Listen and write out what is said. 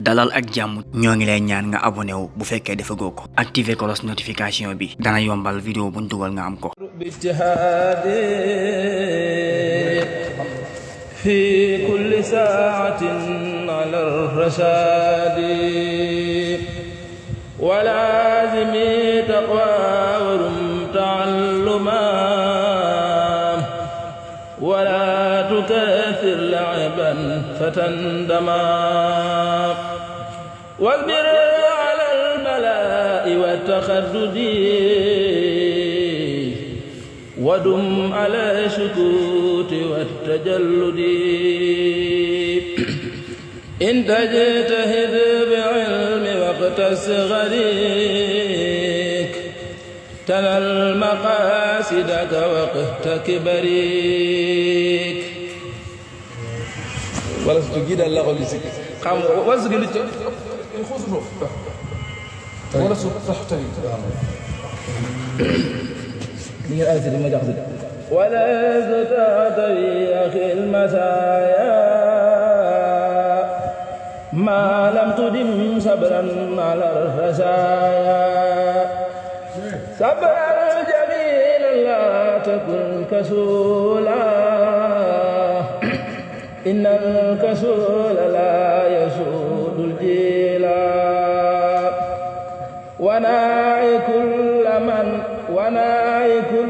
dalal ak jàmm ñoo ngi lay ñaan nga abonné wu bu fekkee defagoo ko activer cloche notification bi dana yombal vidéo buñ dugal nga am ko fi kulli saatin ala rashadi wa lazimi taqwa wa rum ta'alluma ولا تكثر لعبا فتندما واصبر على البلاء والتخدد ودم على السكوت والتجلد إن تجتهد بعلم وقت صغرك تنال مقاصدك وقت كبرك wala surtout gii daal la ko lisik xam nga wala su gën wala su tax tey li ngeen arrêté di ma jax wala zatawi akhi almasaya ma lam tudim sabran ala rasaya sabran jamilan la takun kasula إن الكسول لا يسود الجيلا وناعي كل من وناعي كل